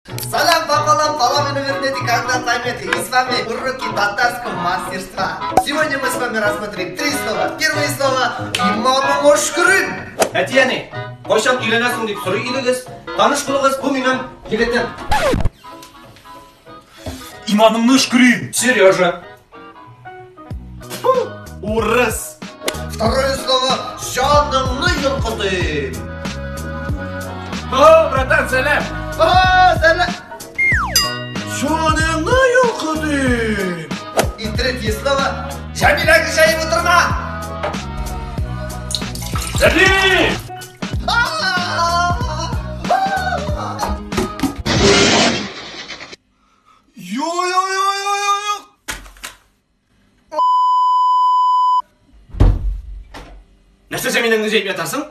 Салам пополам, половину вернете, когда поймете. И с вами уроки татарского мастерства. Сегодня мы с вами рассмотрим три слова. Первое слово «Имамым Ошкрым». Әти-әни, кайчан өйләнәсең дип сорый идегез. Таныш булыгыз, бу минем егетем. Иманыңны өшкерим. Сережа. Урыс. Второе слово «Җаныңны йолкытыйм». О, братан, сәлам. О, сәлам. Җаныңны йолкытыйм. И третье слово «Җәмилә җәеп утырма». Әти! Йо-йо-йо-йо-йо! Нәрсә Җәмиләңне җәеп ятасың?